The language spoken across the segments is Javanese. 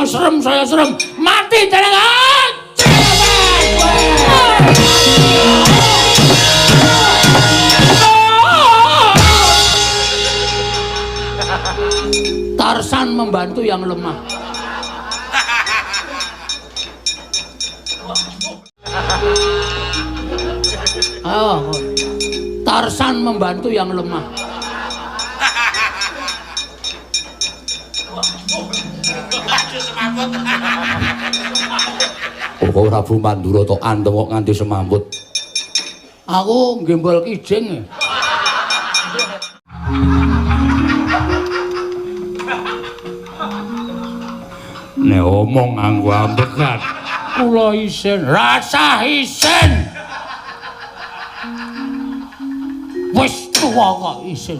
Serem saya serem. Mati jenengan. Tarsan membantu yang lemah. Oh, Tarsan membantu yang lemah. Kok Prabu Mandura tok antem kok nganti semamput. Aku nggembol kijing. Nek omong nganggo ambekan. Kula isin, rasah isin. Wis tuwa kok isin.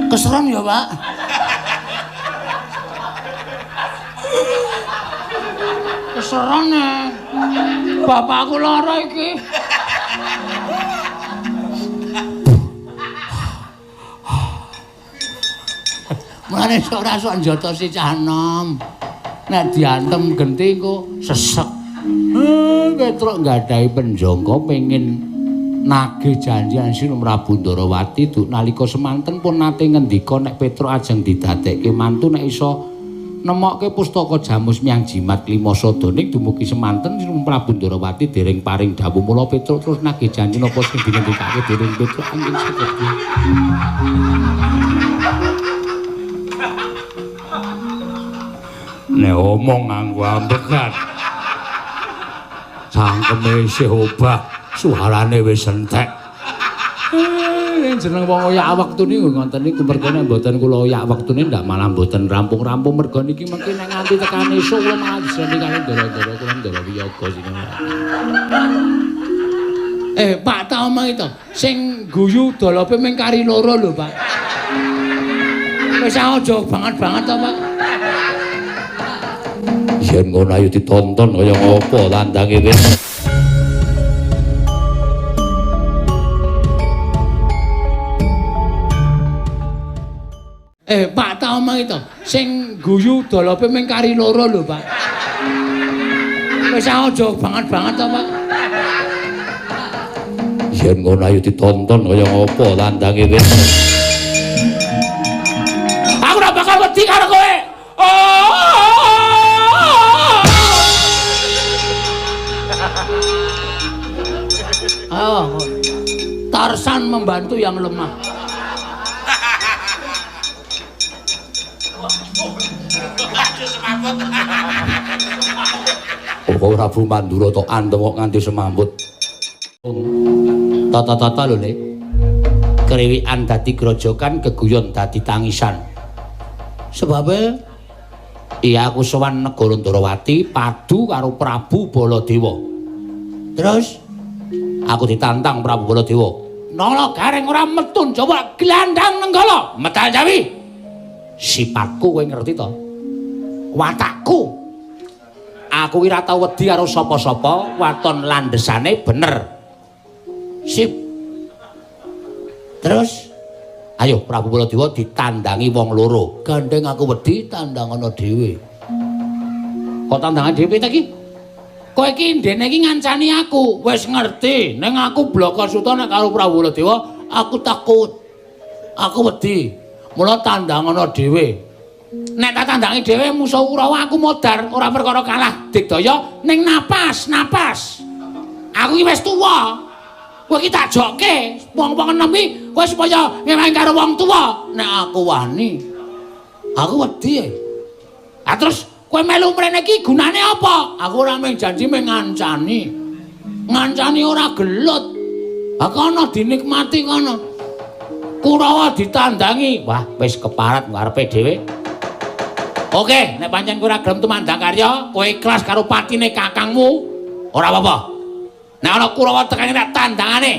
Keseron ya, Pak. Keseron e. Bapakku lara iki. Mulane sok ora sok njotosi cah enom. Nek diantem genti engko sesek. Petruk nggadahi penjangka pengin nagih janji Sinun Prabu Ndarawati duk nalika semanten pun nate ngendika nek Petruk ajeng didadekke mantu nek iso nemokke pustaka Jamus Miang Jimat Lima Sada ning dumugi semanten Sinun Prabu Ndarawati dereng paring dawuh mula Petruk terus nagih janji napa sing dingendikake dening Petruk angin seperti nek omong nganggo ambekan cangkeme isih obah suarane wis entek. Jeneng wong oyak wektu niku ngoten niku mergo nek mboten kula oyak wektune ndak malah mboten rampung-rampung mergo niki mengki nek nganti tekan esuk kula malah diseni kali ndara-ndara kula ndara wiyaga sing. Pak tak omong itu sing guyu dolope mung kari loro lho, Pak. Wis aja banget-banget to, Pak. Yen ngono ayo ditonton kaya ngopo tandange wis. Pak tak omong itu sing guyu dolope mung kari loro lho, Pak. Wis aja banget-banget to, Pak. Yen ngono ayo ditonton kaya ngopo tandange wis. Aku ora bakal wedi karo kowe. Oh. Oh. Tarsan membantu yang lemah. Kok Prabu Mandura tok antem kok nganti semamput. Tata-tata lho, Lek. Kriwikan dadi grojokan, geguyon dadi tangisan. Sebabe iya aku sowan negara Ndarawati padu karo Prabu Baladewa. Terus aku ditantang Prabu Baladewa. Nala Gareng ora metun Jawa glandang Nenggala, metal Jawi. Sipatku kowe ngerti to? Watakku. Aku ora tau wedi karo sapa-sapa, waton landhesane bener. Sip. Terus ayo Prabu Baladewa ditandangi wong loro. Gandeng aku wedi tandangana dhewe. Kok tandangan dhewe ta iki? Kowe iki ndene iki ngancani aku. Wis ngerti, ning aku Blaka Suta nek karo Prabu Baladewa aku takut. Aku wedi. Mula tandangana dhewe. Nek tak tandangi dhewe musuh Kurawa aku modar, ora perkara kalah digdaya ning napas, napas. Aku iki wis tuwa. Kowe iki tak jokke, wong-wong enom iki kowe supaya ngewangi karo wong tuwa. Nek aku wani, aku wedi. Ah terus kowe melu mrene iki gunane apa? Aku ora mung janji mung ngancani. Ngancani ora gelut. Ha kono dinikmati kono. Kurawa ditandangi. Wah, wis keparat ngarepe dhewe. Oke, nek pancen kowe ora gelem tumandang karya, kowe ikhlas karo patine kakangmu, ora apa-apa. Nek ana Kurawa tekane nek tandangane,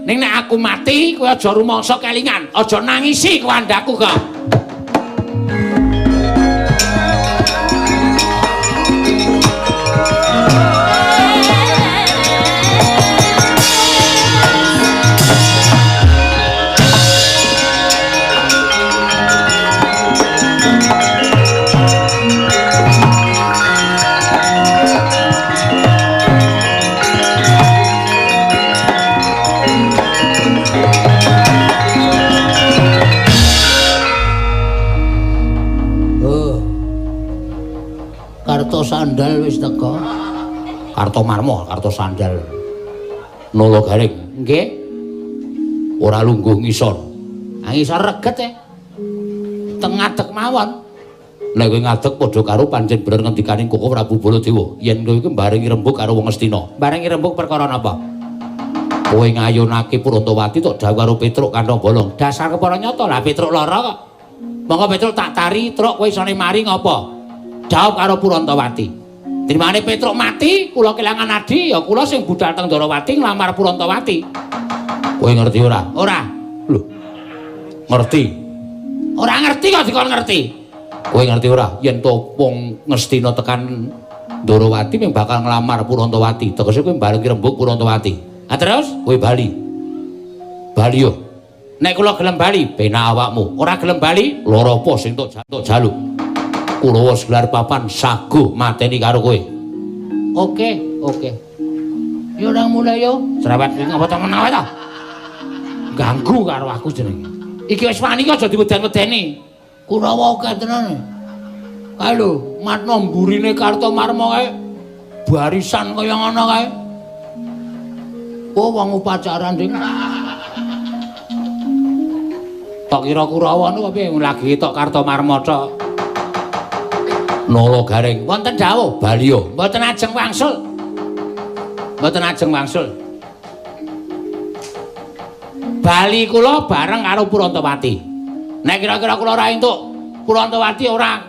ning nek aku mati, kowe aja rumangsa kelingan, aja nangisi kuwandaku kok. Sandal wis teka. Kartomarma, Karto Sandal. Nala Gareng. Nggih. Ora lungguh ngisor. Ah ngisor reget e. Teng ngadeg mawon. Nek kowe ngadeg padha karo pancen bener ngendikane Koko Prabu Baladewa. Yen kowe iki mbarengi rembug karo wong Ngastina. Mbarengi rembug perkara napa? Kowe ngayunake Purantawati tok dawuh karo Petruk kantong bolong. Dasar kepara nyata lah Petruk lara kok. Monggo Petruk tak tari, truk kowe isone mari ngopo? Jawab karo Purantawati. Trimane Petruk mati, kula kelangan adi, ya kula sing budal teng Ndarawati nglamar Purantawati. Kowe ngerti ora? Ora. Lho. Ngerti. Ora ngerti kok dikon ngerti. Kowe ngerti ora? Yen to wong Ngastina tekan Ndarawati mung bakal nglamar Purantawati. Tegese kowe mbarengi rembug Purantawati. Ah terus kowe bali. Bali yo. Nek kula gelem bali, penak awakmu. Ora gelem bali, lara apa sing tok jaluk. Kurawa gelar papan saguh mateni karo kowe. Oke, oke. Yo nang mulai yo. Cerewet iki ngapa temen awake ta? Ganggu karo aku jenenge. Iki wis wani kok aja diweden-wedeni. Kurawa akeh tenan. Kae lho, matno mburine Kartomarma kae barisan kaya ngono kae. Oh, wong upacara nding. Tok kira Kurawa niku piye lagi tok Kartomarma tok. Nala Gareng wonten dawuh baliyo mboten ajeng wangsul. Mboten ajeng wangsul. Bali kula bareng karo Purantawati. Nek kira-kira kula ora entuk Purantawati ora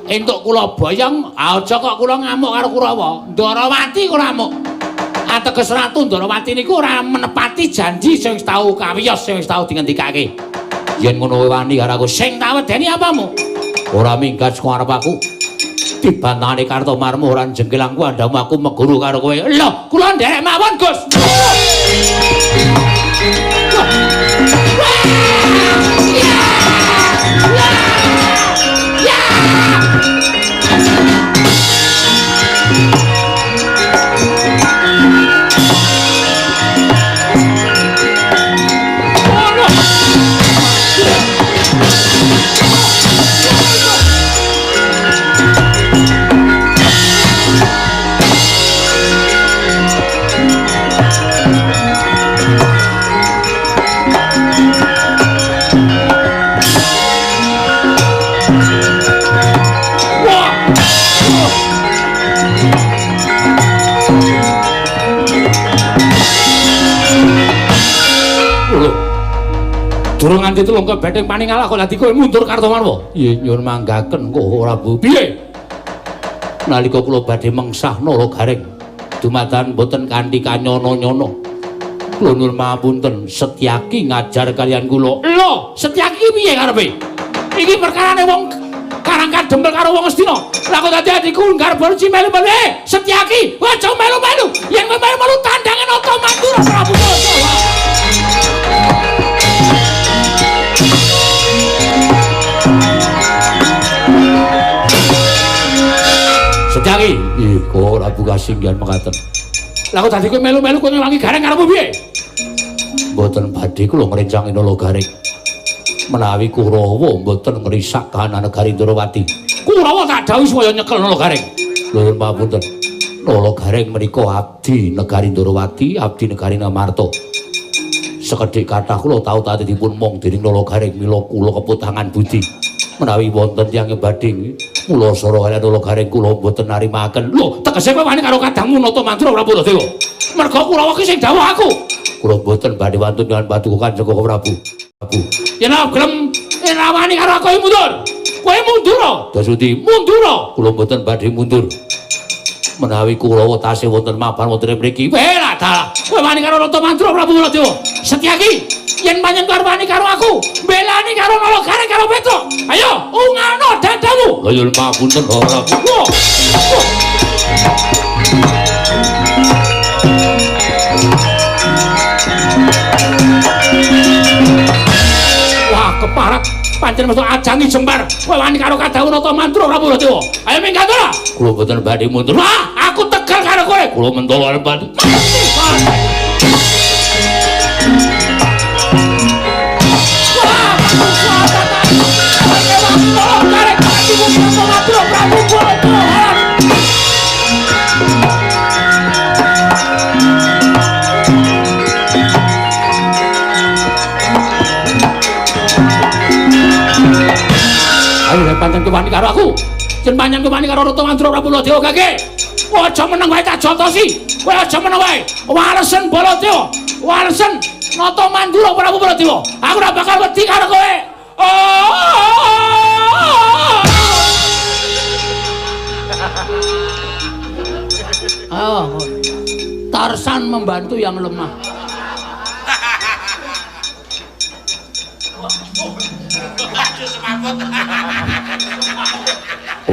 entuk kula boyong, aja kok kula ngamuk karo Kurawa. Ndarawati kula amuk. Ateges Ratu Ndarawati niku ora menepati janji sing wis tau kawiyos, sing wis tau dingendikake. Yen ngono wani karo aku, sing tak wedeni apamu? Ora minggat saka arep aku. Dibantahane Kartomarma ora jengkel aku andhamu aku meguru karo kowe. Lho, kula nderek mawon, Gus. Durung nganti telung kebething paning ngalah kok dadi kowe mundur Kartomarma. Nggih, nyuwun manggaken kok Prabu. Piye? Nalika kula badhe mengsah Nala Gareng dumadakan boten kanthi kanyono-nyono. Kula nyuwun mapunten Setyaki ngajar kalian kula. Lho, Setyaki piye karepe? Iki perkarane wong Karang Kadempel karo wong Ngastina. Lah kok dadi adikku nggarep melu-melu. Setyaki, aja melu-melu. Yen kowe melu-melu tandangan Nata Mandura Prabu Baladewa. Setyaki, ih kok Prabu kasinggihan mekaten. Lah kok dadi kowe melu-melu kowe ngewangi Gareng karepmu piye? Mboten badhe kula ngrencangi Nala Gareng. Menawi Kurawa mboten ngrisak kahanan negari Ndarawati. Kurawa tak dawuhi supaya nyekel Nala Gareng. Nuwun pamunten. Nala Gareng menika abdi negari Ndarawati, abdi negari Ngamarta. Sekedhik kathah kula tau tate dipun mong dening Nala Gareng mila kula keputangan budi. Menawi wonten tiyang badhe mula sora kaliyan Nala Gareng kula mboten narimaken. Lho, tegese kowe wani karo kadangmu Nata Mandura Prabu Baladewa. Merga Kurawa ki sing dawuh aku. Kula mboten badhe wantun dengan paduka Kanjeng Prabu. Prabu. Yen ora gelem ora wani karo aku mundur. Kowe mundur. Dasuti mundur. Kula mboten badhe mundur. Menawi Kurawa tasih wonten mapan wonten mriki. Weh lah dalah. Kowe wani karo Nata Mandura Prabu Baladewa. Setyaki, yen panjenengan karo wani karo aku, mbelani karo Nala Gareng karo Petruk. Ayo, ungano dadamu. Lha nyuwun pamunten Prabu. Wah, keparat. Pancen metu ajangi jembar. Kowe wani karo kadhawuh Nata Mandura Prabu Baladewa. Ayo minggat ora? Kula mboten badhe mundur. Wah, aku tegel karo kowe. Kula mentolo arep mati. Wah, Yen pancen kowe wani karo aku, yen pancen kowe wani karo Nata Mandura Prabu Baladewa gage. Aja meneng wae tak jotosi. Kowe aja meneng wae. Walesen Baladewa, walesen Nata Mandura Prabu Baladewa. Aku ora bakal wedi karo kowe. Oh. Tarsan membantu yang lemah.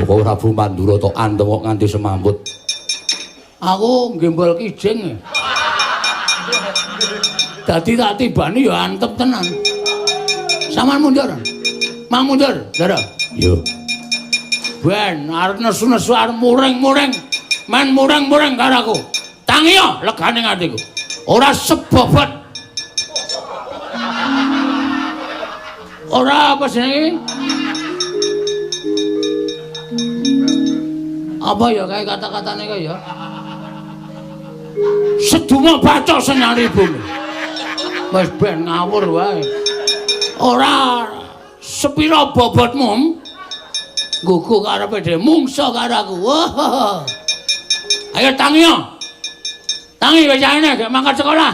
Kok Prabu Mandura tok antem kok nganti semambut. Aku nggembol kijing. Dadi tak tibani ya antep tenan. Saman mundur. Mang mundur, Ndara. Yo. Ben arep nesu-nesu arep muring-muring. Men muring-muring karo aku. Tangiyo legane atiku. Ora sebobot. Ora apa jenenge? Apa ya kae kata-katane kae ya? Seduma baca senyari bumi. Wis ben ngawur wae. Ora sepira bobotmu? Gugu karepe dhewe mungsa karo aku. Wah. Ayo tangiyo. Tangi wis aene gek mangkat sekolah.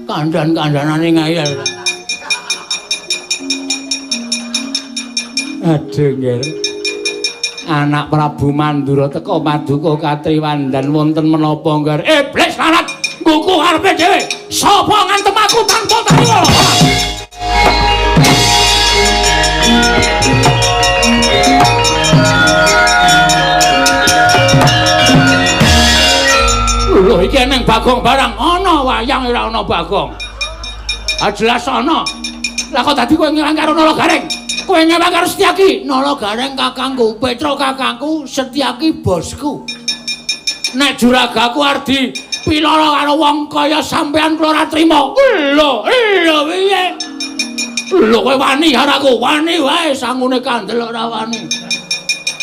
Kandhan-kandhanane ngeyel. Aduh nggih. Anak Prabu Mandura teka paduka katriwandan wonten menapa ngger? Iblis larat ngguku karepe dhewe. Sapa ngantem aku tanpa tariwala? Lho iki eneng Bagong barang ana wayang ora ana Bagong. Ah jelas ana. Lah kok dadi kowe ngelang karo Nala Gareng? Kowe ngewang karo Setyaki? Nala Gareng kakangku, Petro kakangku, Setyaki bosku. Nek juragaku arep dipiloro karo wong kaya sampean kula ora trima. Lho, lho piye? Lho kowe wani karo aku, wani wae sangune kandel ora wani.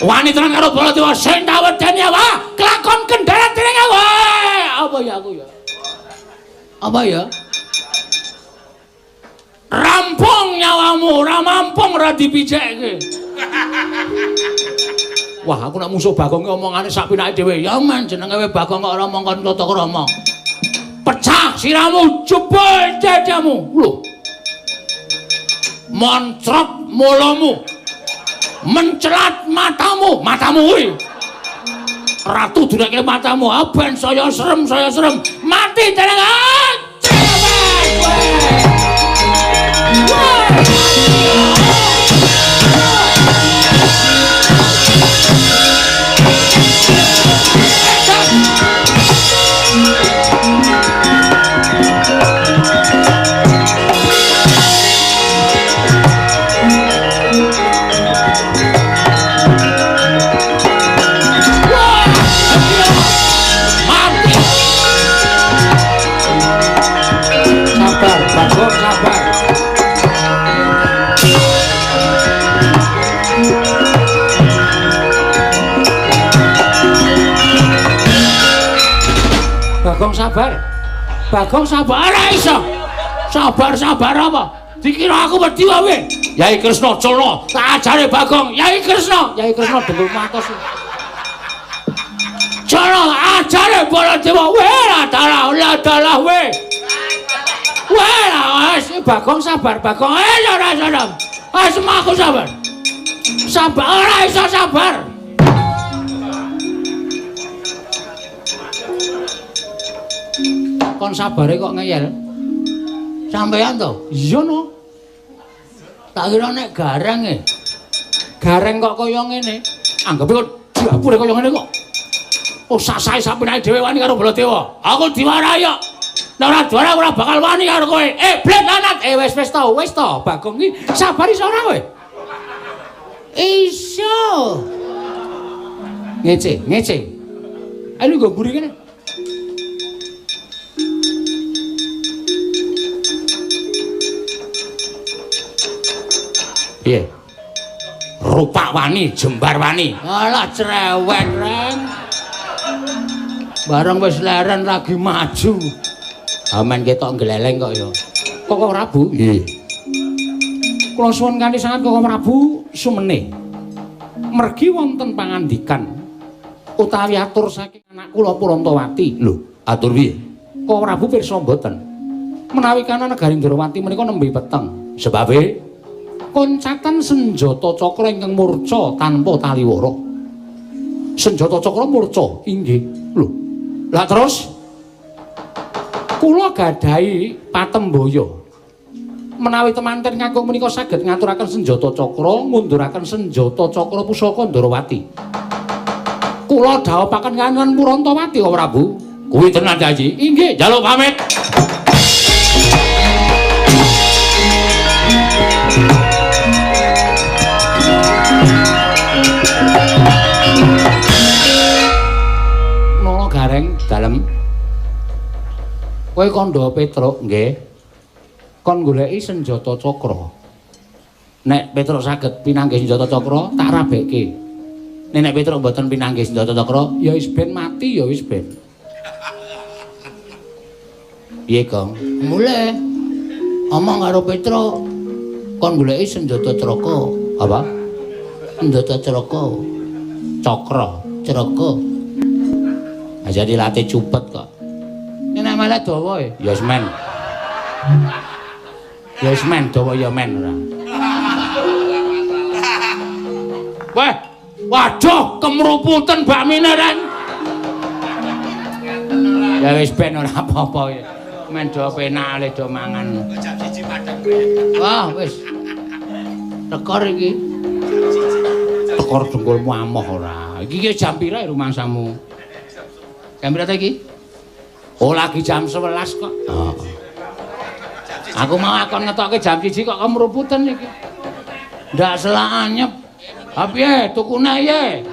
Wani tenan karo Baladewa sing tak wedeni apa? Kelakon kendharat dening wae. Apa ya aku ya? Apa ya? Rampung nyawamu, ora mampung ora dipijekke. Wah, aku nek musuh Bagong ki omongane sak pinake dhewe. Ya men jenenge Bagong kok ora mongkon tata krama. Pecah siramu, jebol dadamu. Lho. Moncrot mulamu. Mencelat matamu, matamu kuwi. Ratu dureke matamu, ah ben saya serem, saya serem. Mati dereng. Bagong sabar. Bagong sabar ora iso. Sabar-sabar apa? Dikira aku wedi wae. Yai Kresna culna, tak ajare Bagong. Yai Kresna, Yai Kresna dengkul matos. Culna ajare Baladewa. Weh, dalah, dalah weh. Weh, wis Bagong sabar, Bagong. Ora iso. Wis aku sabar. Sabar ora iso sabar. Kon sabare kok ngeyel. Sampeyan to? Iya no. Tak kira nek gareng e. Gareng kok kaya ngene. Anggepe kok dapure kaya ngene kok. Oh sasahe sapinake dhewe wani karo Baladewa. Aku diwarahi kok. Nek ora diwarahi ora bakal wani karo kowe. Blet lanat. Wis wis to, wis to. Bagong iki sabar iso ora kowe? Iso. Ngece, ngece. Ayo nggo mburi kene. Piye? Rupak wani, jembar wani. Alah cerewet, Reng. Bareng wis leren lagi maju. Amen ketok gleleng kok ya. Koko Prabu? Nggih. Kula suwun kanthi sanget Koko Prabu. sumene. Mergi wonten pangandikan utawi atur saking anak kula Purantawati. Lho, atur piye? Kok Prabu pirsa mboten? Menawi kana negari Ndrawati menika nembe peteng. Sebabe koncatan senjata cakra ingkang murca tanpa taliwara. Senjata cakra murca inggih. Lho. Lah terus kula gadahi patembaya. Menawi temanten kakung menika saged ngaturaken senjata cakra, ngunduraken senjata cakra pusaka Ndrawati. Kula dhawuhaken kaliyan Purantawati, Kang Prabu. Kuwi tenan janji. Inggih, njaluk pamit. Nala Gareng dalem. Kowe kandha Petruk nggih. Kon goleki senjata cakra. Nek Petruk saged pinanggih senjata cakra, tak rabekke. Nek Petruk mboten pinanggih senjata cakra, ya wis ben mati ya wis ben. Piye, Gong? Mulih. Omong karo Petruk, kon goleki senjata cakra. Apa? Senjata cakra. Cakra, cakra. Aja dilatih cupet kok. Nek malah dawa ya wis men. Ya wis men dawa ya men ora. Wah, waduh kemruputen bakmine Ren. Ya wis ben ora apa-apa ya. Men do penak le do mangan. Jam 1 padang. Wah, wis. Tekor iki. Tekor dengkulmu amoh ora. Iki ki jam pira rumangsamu? Jam pira ta iki? Oh, lagi jam 11 kok. Heeh. Aku mau akon ngetokke jam 1 kok kemruputen iki. Ndak selak anyep. Ha piye tukune piye?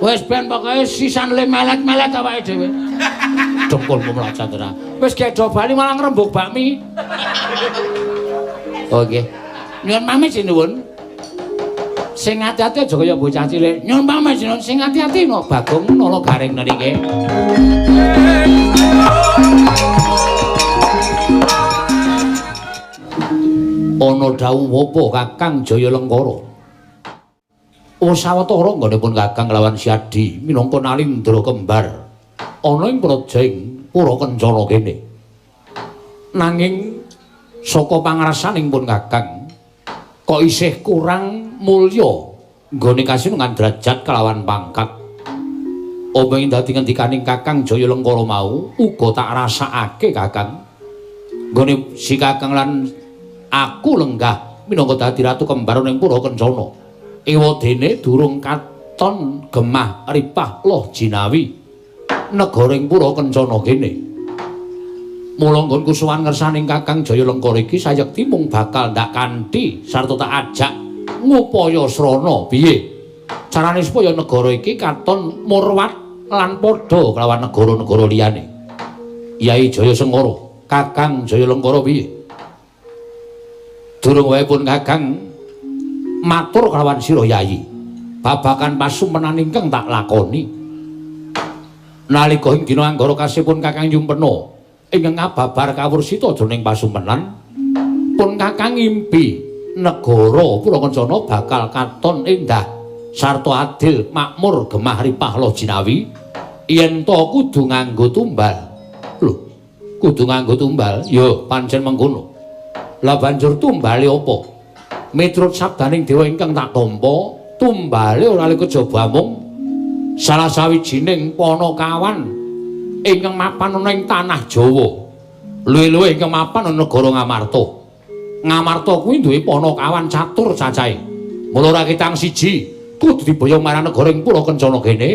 Wis ben pokoke sisan le melet-melet awake dhewe. Dengkulmu mlocot ora. Wis gedho bali malah ngrembug bakmi. Oh nggih. Nyuwun pamit sinuwun. Sing ati-ati aja kaya bocah cilik. Nyuwun pamit sinuwun sing ati-ati no Bagong Nala Gareng niki. Ana dawuh apa Kakang Jaya Lengkara? Oh sawetara nggonipun Kakang lawan Siadi minangka Nalindra kembar ana ing praja ing Pura Kencana kene. Nanging saka pangrasaning pun Kakang kok isih kurang mulya nggone kasinungan derajat kelawan pangkat. Apa ing dadi ngendikaning Kakang Jaya Lengkara mau uga tak rasakake Kakang. Nggone si Kakang lan aku lenggah minangka dadi ratu kembar ning Pura Kencana. Ewadene durung katon gemah ripah loh jinawi negara ing Pura Kencana kene. Mula nggonku sowan ngersaning Kakang Jaya Lengkara iki sayekti mung bakal ndak kanthi sarta tak ajak ngupaya srana piye carane supaya negara iki katon murwat lan padha kelawan negara-negara liyane. Yai Jaya Sengkara, Kakang Jaya Lengkara piye? Durung wae pun Kakang matur kelawan sira Yayi babagan pasumenan ingkang tak lakoni nalika ing dina anggara kasih pun Kakang Yumpena ingkang ngababar kawursita jroning pasumenan pun Kakang ngimpi negara Pura Kencana bakal katon endah sarta adil makmur gemah ripah loh jinawi yen to kudu nganggo tumbal. Lho, kudu nganggo tumbal? Ya pancen mengkono. Lah banjur tumbale apa? Miturut sabdaning dewa ingkang tak tampa, tumbale ora kejaba mung salah sawijining panakawan ingkang mapan ana ing tanah Jawa. Luwih-luwih ingkang mapan ana negara Ngamarta. Ngamarta kuwi duwe panakawan catur cacahe. Mula ora ketang siji kudu diboyong marang negara ing Pura Kencana kene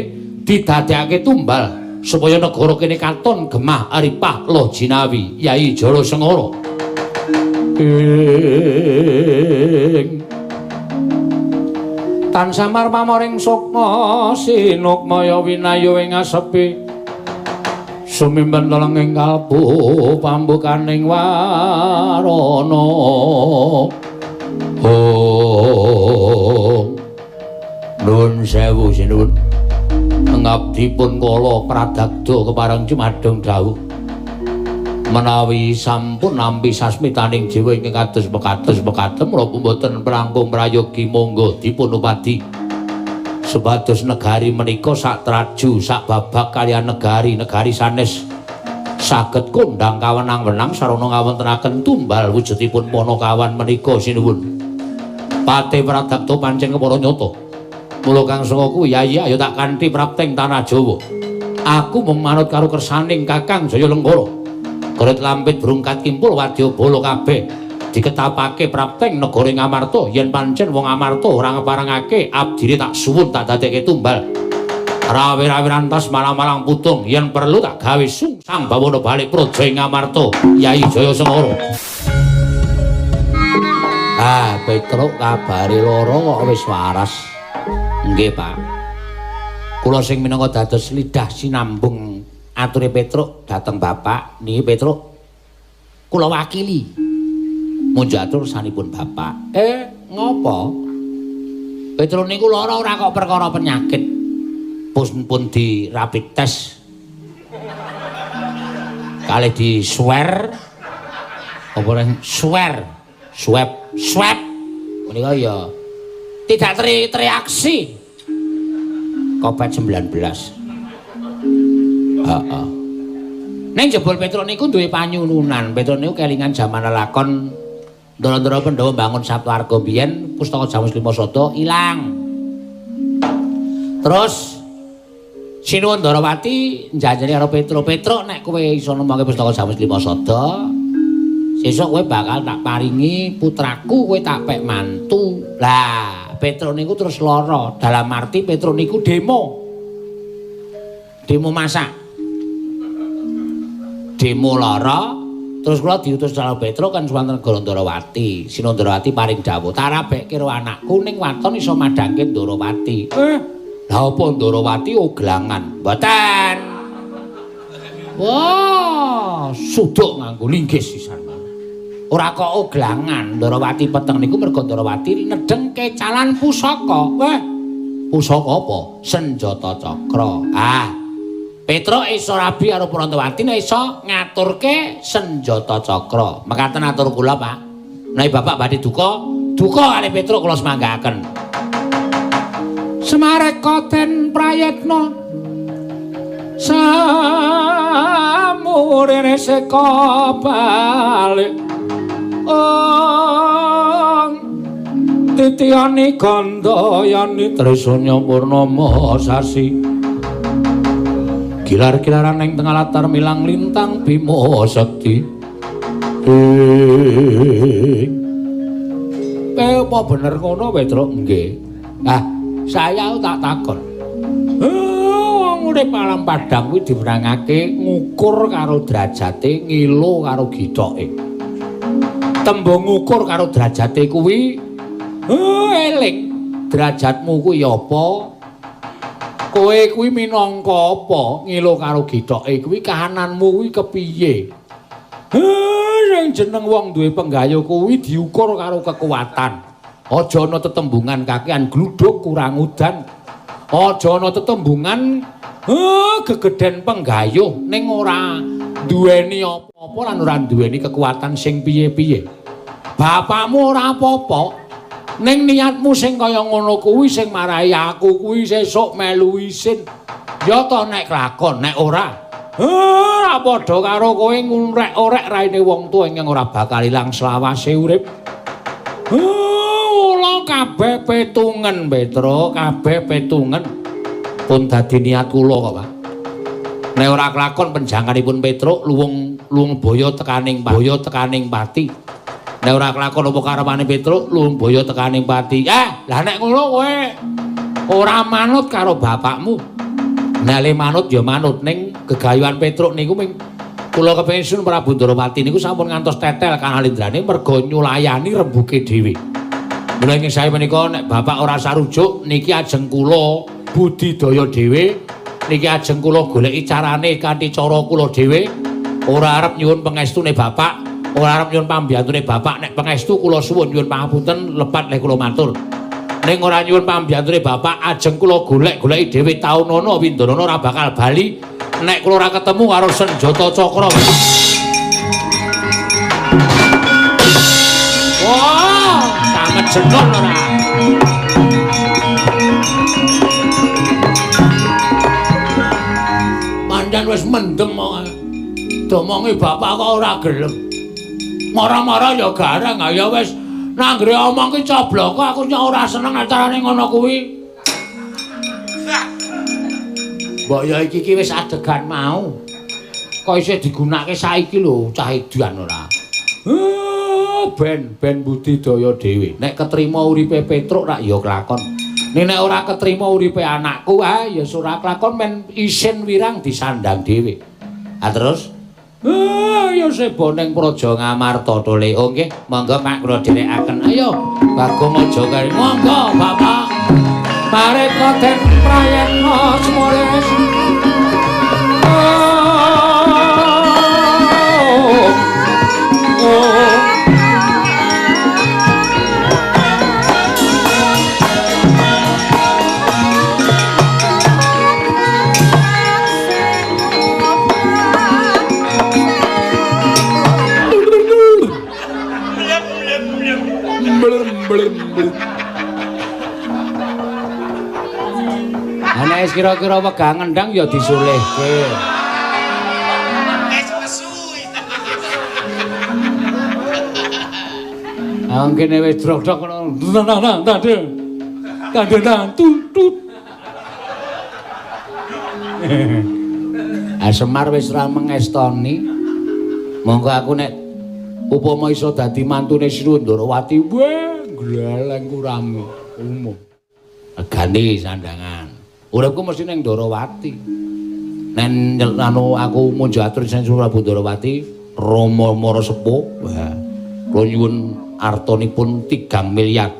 didadekake tumbal supaya negara kene katon gemah ripah loh jinawi. Yai Jara Sengkara. Ing tan samar pamoring sukma sinukmaya winayu ing asepi sumimpen telenging kalbu pambukaning warana. Oh, nuwun sewu sinuwun ngabdi pun kala pradagda kepareng jumadeng dawuh. Menawi sampun nampi sasmitaning jiwa ingkang kados mekaten mekaten menapa mboten prangkung prayogi monggo dipun upadi supados negari menika sak traju sak babak kaliyan negari-negari sanes saged kondhang kawenang-wenang sarana ngawontenaken tumbal wujudipun Panakawan menika sinuwun. Pate pradapta pancen kepara nyata. Mula Kang Sanga kuwi yayi ayo tak kanthi prapteng tanah Jawa. Aku mung manut karo kersaning Kakang Jaya Lengkara. Koret lampit brungkat kimpul wadya bala kabeh diketapake prapteng negara Ngamarta yen pancen wong Amarta ora ngeparengake abdine tak suwun tak dadekke tumbal. Rawe-rawe rantas malang-malang putung yen perlu tak gawe sungsang bawana balik praja ing Ngamarta Yai Jaya Sengara. Ah, Petruk kabare lara kok wis waras. Nggih, Pak. Kula sing minangka dados lidah sinambung ature Petruk dhateng Bapak niki Petruk kula wakili munjuk atur sanipun Bapak. Ngopo? Petruk niku lara ora kok perkara penyakit. Pun di rapid test. Kalih di swear apa reng swear swab swab menika ya tidak teriaksi Covid-19. Heeh. Ning jebul Petruk niku duwe panyununan. Petruk niku kelingan jaman lelakon Ndara-ndara Pandhawa mbangun Saptwarga biyen pustaka Jamus Lima Sada ilang. Terus Sinuwun Ndarawati njanjani karo Petruk, "Petruk nek kowe iso nemokke pustaka Jamus Lima Sada, sesuk kowe bakal tak paringi putraku, kowe tak pek mantu." Lah, Petruk niku terus lara. Dalam arti Petruk niku demo. Demo masak. Demo lara, terus kula diutus karo Petruk kan suwanten negara Ndarawati. Sinuwun Ndarawati paring dawuh, "Tak rabekke karo anakku ning waton iso madhangke Ndarawati." Lah apa Ndarawati oglangan? Mboten. Wah, suduk nganggo linggis sisan. Ora kok oglangan, Ndarawati peteng niku mergo Ndarawati nedheng kecalan pusaka. Wah, pusaka apa? Senjata cakra. Ah. Petruk iso rabi karo Prantawati nek iso ngaturke senjata cakra. Mekaten atur kula, Pak. Menawi Bapak badhe duka, duka kalih Petruk kula semanggaaken. Semareka den prayitna samurene seka balik ong titiyani gandayani trisanya purnama sasi gilar-gilaran ing tengah latar milang lintang bima sekti. Apa bener ngono Petruk? Nggih. Ah, saya tak takon. Wong urip alam padang kuwi diwenangake ngukur karo derajate, ngilo karo githoke. Tembung ngukur karo derajate kuwi eling. Derajatmu kuwi apa? Kowe kuwi minangka apa? Ngilo karo githoke kuwi kahananmu kuwi kepiye? Sing jeneng wong duwe penggayo kuwi diukur karo kekuatan. Aja ana tetembungan kakean gluduk kurang udan. Aja ana tetembungan gegeden penggayuh ning ora duweni apa-apa lan ora duweni kekuatan sing piye-piye. Bapakmu ora apa-apa. Ning niatmu sing kaya ngono kuwi sing marai aku kuwi sesuk melu isin. Ya to nek kelakon, nek ora ora padha karo kowe ngurek-orek raine wong tuwa ingkang ora bakal ilang selawase urip. Kula kabeh petungen, Petruk, kabeh petungen. Pun dadi niat kula kok, Pak. Nek ora kelakon penjanganipun Petruk luwung luwung boyo tekaning boyo tekaning pati. Nek ora kelakon apa karepane Petruk luwung boyo tekaning pati. Lah nek ngono kowe ora manut karo bapakmu. Nek le manut ya manut ning gegayuhan Petruk niku ming kula kepengin Sun Prabu Ndarawati niku sampun ngantos tetel kanalindrane merga nyulayani rembuke dhewe. Mula ing sae menika nek bapak ora sarujuk niki ajeng kula budidaya dhewe, niki ajeng kula goleki carane kanthi cara kula dhewe. Ora arep nyuwun pengestune bapak, ora arep nyuwun pambiyantune bapak. Nek pengestu kula suwun nyuwun pangapunten lepat lek kula matur. Ning ora nyuwun pambiyantune bapak, ajeng kula golek-goleki dhewe taunana windanana ora bakal bali nek kula ora ketemu karo senjata cakra. Jenur ora. Pancen wis mendem kok. Domongi bapak kok ora gelem. Mara-mara ya gareng, ya wis nanggre omong ki cobloko aku nyok ora seneng acarane ngono kuwi. Mbok ya iki ki wis adegan mau. Kok isih digunakake saiki lho cah edan ora. Ben budidaya dhewe. Nek ketrima uripe Petruk rak ya kelakon. Nek ora ketrima uripe anakku, ah ya ora kelakon men isin wirang disandang dhewe. Ah terus ya sebo ning Praja Ngamarta tole. Oh nggih, monggo Pak kula dherekaken. Ayo Bagong aja kari. Monggo Bapak. Mareka den prayetna semores. Ana kira-kira wegah ngendang ya disulehke. Ah kene wis drok-drok ngono. Nang nang nang tutut. Ah Semar wis ra mengestoni. Monggo aku nek upama iso dadi mantune Sri Ndorowati, wah gleleng kurang umum. Ganti sandangan. Uripku mesti ning Ndorowati. Nek anu aku munjo atur sing Prabu Ndorowati, Rama Mara Sepuh, wah kula nyuwun artanipun 3 miliar.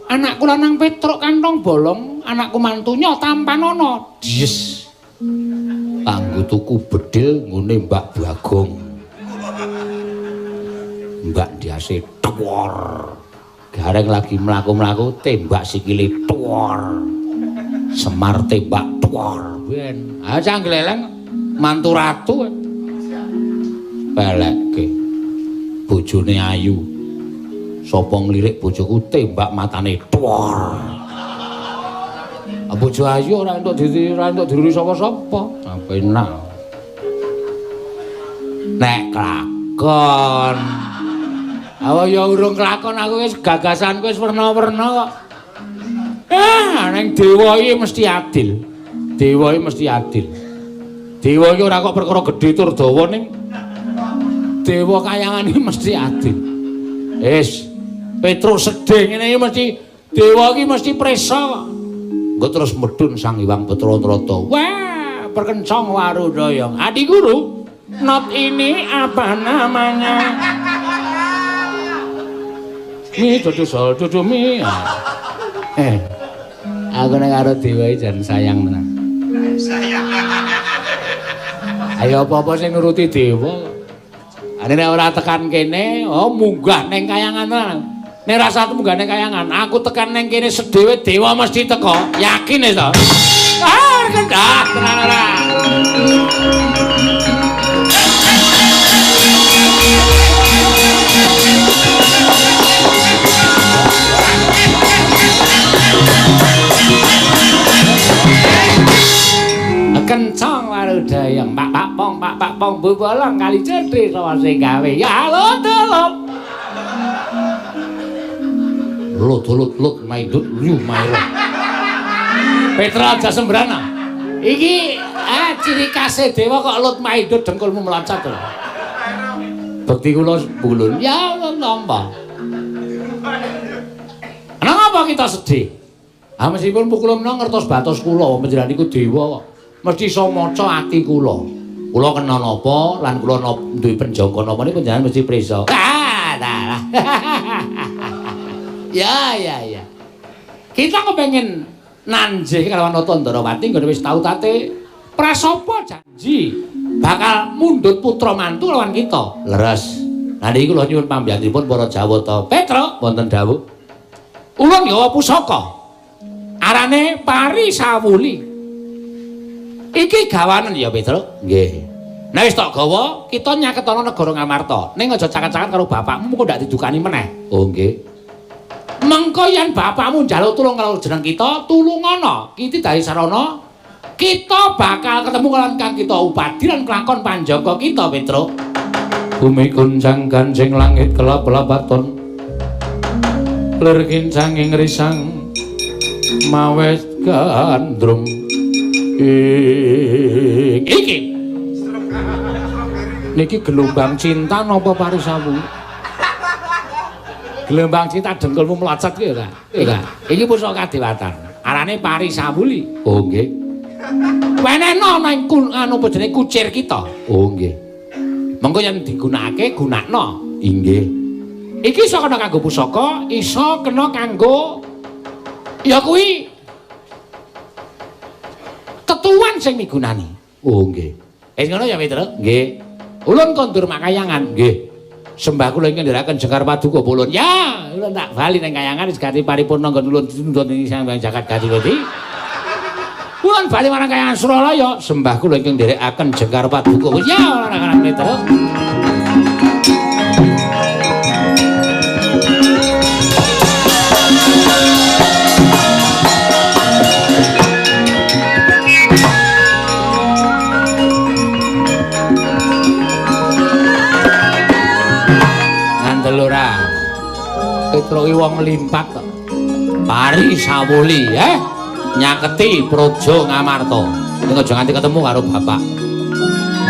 Anakku lanang Petruk kantong bolong, anakku mantunya tampanana. Yes. Kanggo tuku bedil nggone Mbak Bagong. Mbak ndiase tuwor. Gareng lagi mlaku-mlaku tembak sikile tuwor. Semar tembak tuwor. Ben, ah cah gleleng mantu ratu. Pelekke. Bojone ayu. Sapa nglirik bojoku tembak matane tuwor. Bojo ayu ora entuk diruri sapa-sapa. Penak. Nek kelakon. Awa ya urung kelakon aku wis gagasanku wis werna-werna kok. Ning dewa iki mesti adil. Dewa iki mesti adil. Dewa iki ora kok perkara gedhe tur dawa ning dewa kayangan iki mesti adil. Wis, Petruk sedih ngene iki mesti dewa iki mesti presa kok. Engko terus medhun Sang Hyang Bathara Narada. Wah, perkencong Warudaya. Adi guru, not ini apa namanya? Mi dudu sol dudu mi. Aku nek karo dewa iki jan sayang tenan. Sayang. Ayo apa-apa sing nuruti dewa. Ane nek ora tekan kene, oh munggah ning kayangan tenan. Nek rasa munggah ning kayangan, aku tekan ning kene sedhewe dewa mesti teko. Yakin wis to? Ah, kendhah tenan ora. Kencang Warudaya, pak pak pong pak pak pong bubolong kali cedhe sapa sing gawe ya lut lut lut lut lut maidut yu mairo. Petra aja sembrana iki ciri khase dewa kok lut maidut dengkulmu meloncat lho. Bekti kula bulun ya nampa. Kenapa kita sedih? Ah meskipun pukul menawa ngertos batos kula panjenengan niku dewa kok. Mesti iso maca ati kula. Kula kena napa lan kula duwe penjangka napa niku panjenengan mesti prisa. Ah, dalah. Ya ya ya. Kita kepengin nanjih kalawan Nata Ndorowati nggone wis tau tate prasopo janji bakal mundhut putra mantu lawan kita. Leres. Lah niki kula nyuwun pambiyantunipun para Jawata. Petruk wonten dawuh. Ulun gawa pusaka. Arane Pari Sawuli. Iki gawanen ya Petruk? Nggih. Nek wis tok gawa, kita nyaketana negara Ngamarta. Ning aja caket-caket karo bapakmu mengko ndak didukani meneh. Oh nggih. Mengko yen bapakmu njaluk tulung karo jeneng kita, tulungana. Iki dadi sarana kita bakal ketemu karo kang kita upadi lan kelakon panjaka kita, Petruk. Bumi goncang ganjing langit kelap-lapaton. Lir kincanging risang mawet gandrung. Iki. Niki gelombang cinta napa parisamu? Gelombang cinta dengkulmu mlocot ki ora? Ora. Iki pusaka kadewatan. Arane Parisawuli. Oh nggih. Wenehno nang anu apa jenenge kucir kita. Oh nggih. Mengko yen digunakake gunakno. Inggih. Iki iso kena kanggo pusaka, iso kena kanggo ya kuwi tetuan sing migunani. Oh nggih. Wis ngono ya, Petruk? Nggih. Ulun kondur makayangan. Nggih. Sembah kula ingkang ndherekaken jengkar paduka ulun. Ya, ulun tak bali ning kayangan wis gati paripurna nggon ulun ditundhun ing Sang Hyang Jagat Gati. Ulun bali marang kayangan Suralaya, sembah kula ingkang ndherekaken jengkar paduka. Ya, ora karang Petruk. Petruk iki wong limpat kok. Parisawuli, nyaketi Praja Ngamarta. Ning aja nganti ketemu karo bapak.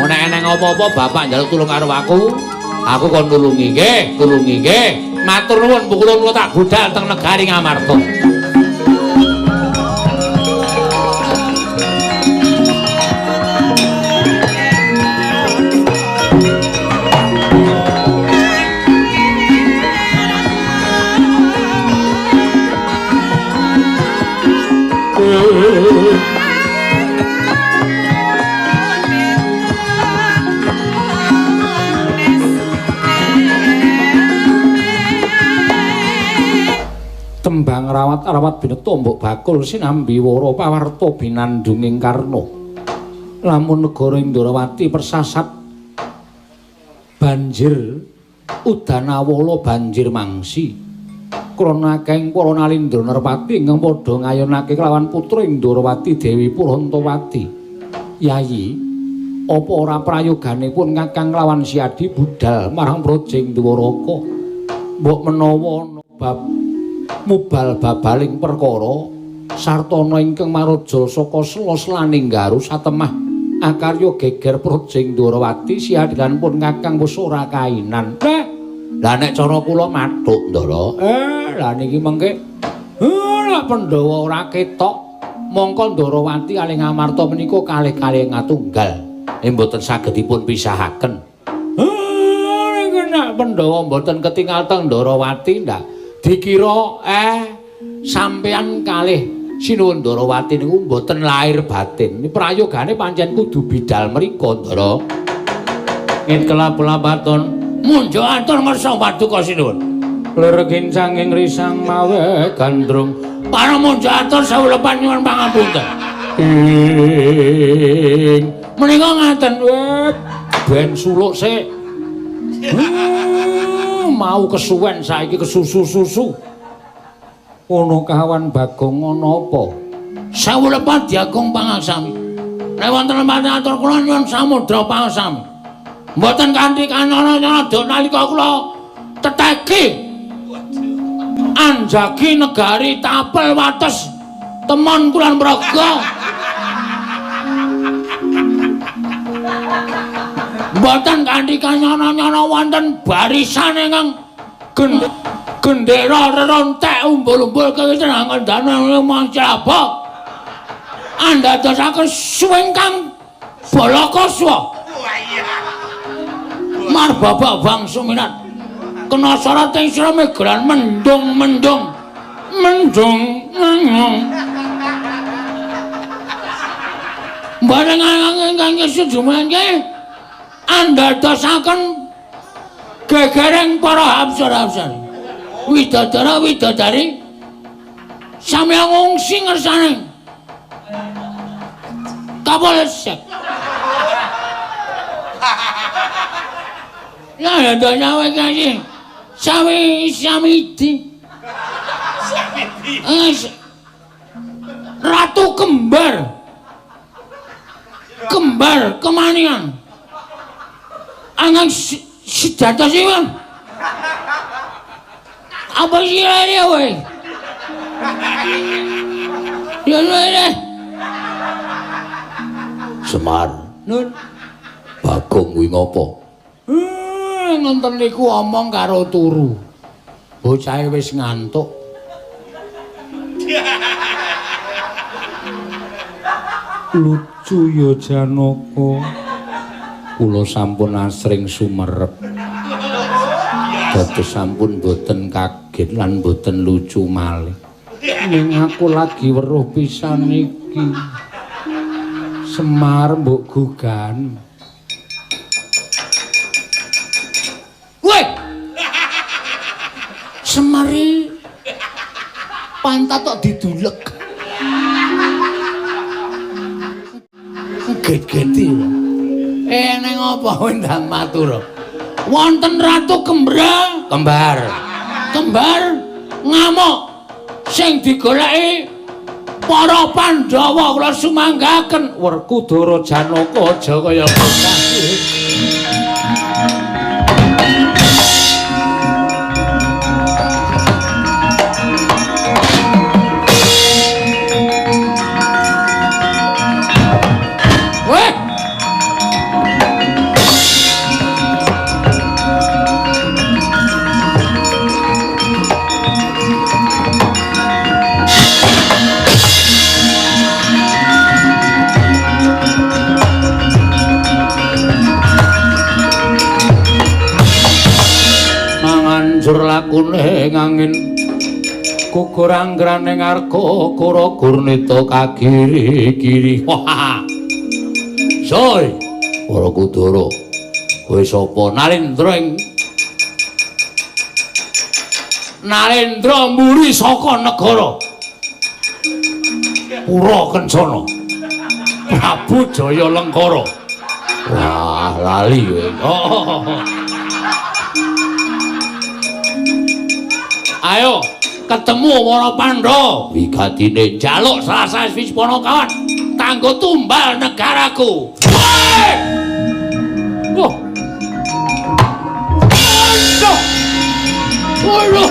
Nek eneng apa-apa bapak njaluk tulung karo aku, aku kon nulungi nggih, tulungi nggih. Matur nuwun pukulun kula tak budal teng negari Ngamarta. Tembang rawat-rawat bineta mbok bakul sinambi wara pawarta binandunging karna. Lamun negara Indrawati persasat banjir udanawala banjir mangsi. Krana akehing para nalindra nerpati ingkang padha ngayunake kelawan putra Indrawati Dewi Purantawati. Yayi, apa ora prayoganipun Kakang lawan Siadi budal marang Praja Dwaraka? Mbok menawa ana bab mubal babaling perkara sartana ingkang maraja saka sela selaning garu satemah akarya geger Praja Ndrawati siadilan pun Kakang wis ora kainan. Lah nek cara kula mathuk Ndara. Lah niki mengke nek Pandhawa ora ketok mongko Ndrawati kalih Ngamarta menika kalih-kalih ngatunggal. Mboten saged dipun pisahaken. Niku nek Pandhawa mboten ketingal teng Ndrawati ndak dikira sampeyan kalih Sinuwun Ndrawati niku mboten lahir batin. Prayogane pancen kudu bidal mriko, Ndara. Ngit kelap-lapaton munjuk atur ngersa paduka Sinuwun. Lir kincanging risang mawe gandrung. Para munjuk atur sawulepan nyuwun pangapunten. Menika ngaten, ben suluk sik. Mau kesuwen saiki kesusu-susu. Ono kawan Bagong ana apa? Sawulepan diagung pangaksami. Nek wonten lemah atur kula nyuwun samudra pangaksami. Mboten kanthi kanyana-nyana dok nalika kula teteki anjagi negari tapel wates temon kulon praga. Mboten kanthi kanyana-nyana wonten barisan ingkang gendera rerontek umbul-umbul kewiten ngandane mancaba. Andadosaken suwingkang Balakaswa. Marbabak bangsa minat kena syarat ing sira megelan mendung-mendung mendung mendung. Bareng ingkang sejumenke andadosaken gegereng para apsara-apsari widadara widadari sami ngungsi ngersane kapolsek. Ya ya nyawa iki sami sami di. Ratu kembar. Kembar kemanian. Angan sejatosipun. Apa sirane kowe? Ya ya. Semar. Nun. Bagong kuwi ngopo? Nonton niku omong karo turu. Bocahe wis ngantuk. Lucu ya Janaka. Kula sampun asring sumerep. Dados sampun boten kaget lan boten lucu malih. Ning aku lagi weruh pisan iki. Semar mbok gugan. Woi. Semari pantat tok didulek. Get-geti. Neng apa ndang matur. Wonten Ratu Kembra, kembar. Kembar ngamuk sing digoleki para Pandhawa kula sumanggaken. Werkudara Janaka aja kaya bocah. Manganjur lakune ngangin gugur anggrane ngarga kura gurnita kagiri-giri. Wah. Soy, Werkudara. Kowe sapa? Narendra ing Narendra mburi saka negara Pura Kencana. Prabu Jaya Lengkara. Wah, lali kowe. Oh. Ayo ketemu para Pandhawa. Wigatine njaluk salah siji kawan kanggo tumbal negaraku. Wah. Aduh. Waduh.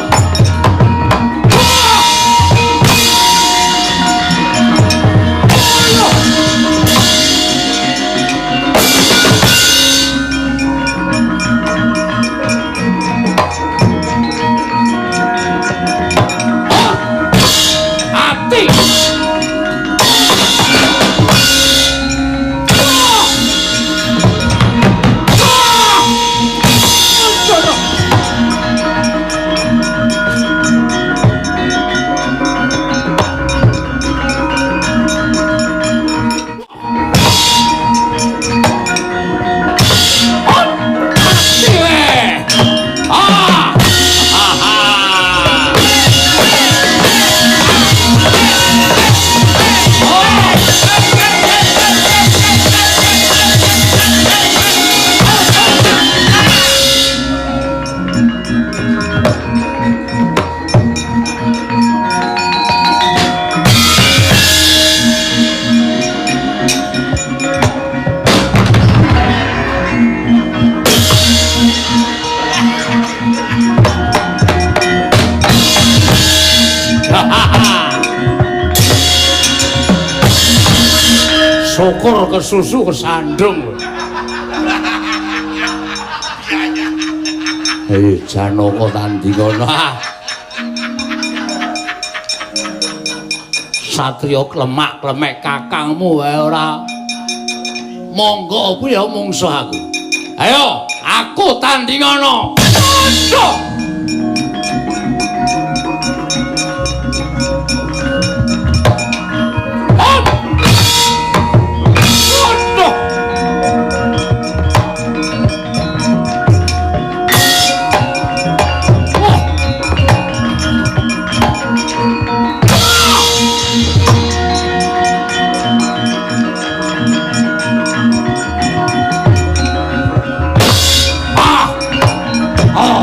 Syukur kesusu kesandung. Hei Janaka tandingono. Satriya klemak-klemek kakangmu wae ora. Monggo kuwi ya mungsuh aku. Ayo, aku tandingono. Aduh. Ah! Ah!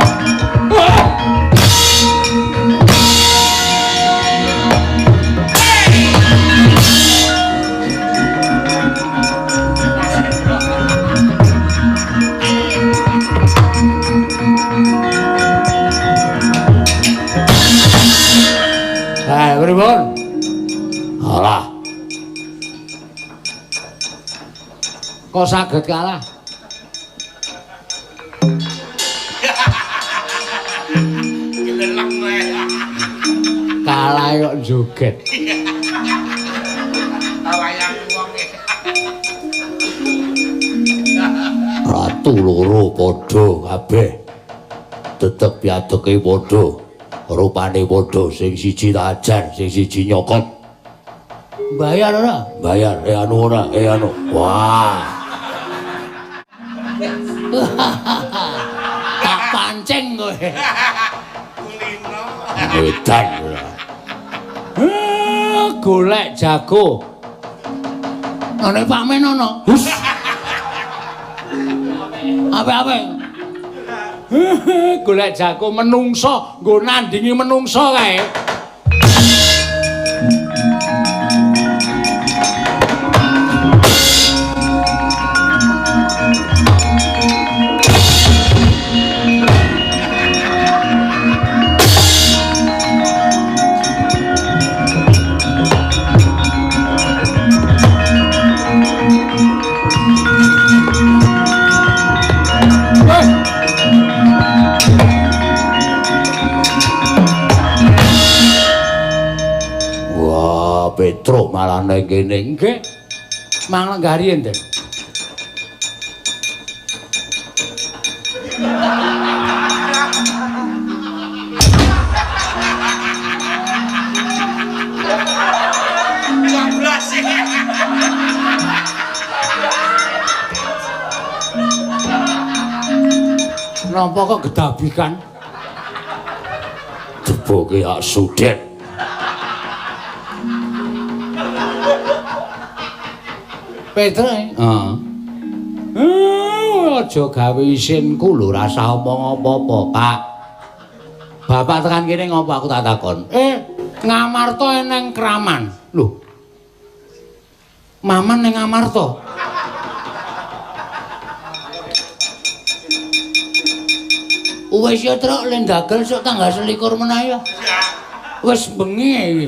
Kok saged kalah? Gelelek kowe. Kalah kok joget. Wayang wong e. Ratu loro padha kabeh. Tetep piadeke padha. Rupane padha, sing siji tajar, sing siji nyokot. Bayar ora? Bayar. Anu ora? Anu. Wah. Tak pancing kowe. Kulino. Edan ora. Golek jago. Ana Pak Men ana. Hus. Ape-ape. Golek jago menungso, nggo nandingi menungso kae. Petruk malah nang kene. Nggih. Mang lenggari enten. Napa kok gedabikan? Jeboke hak sudet. Petruk, heeh. Aja gawe isinku lho, rasah omong apa-apa, Pak. Bapak tekan kene ngopo aku tak takon. Ngamarta eneng kraman. Lho. Maman ning Ngamarta. Wis ya, Truk, le ndagel sok tanggal 21 meneh ya. Wis bengi iki.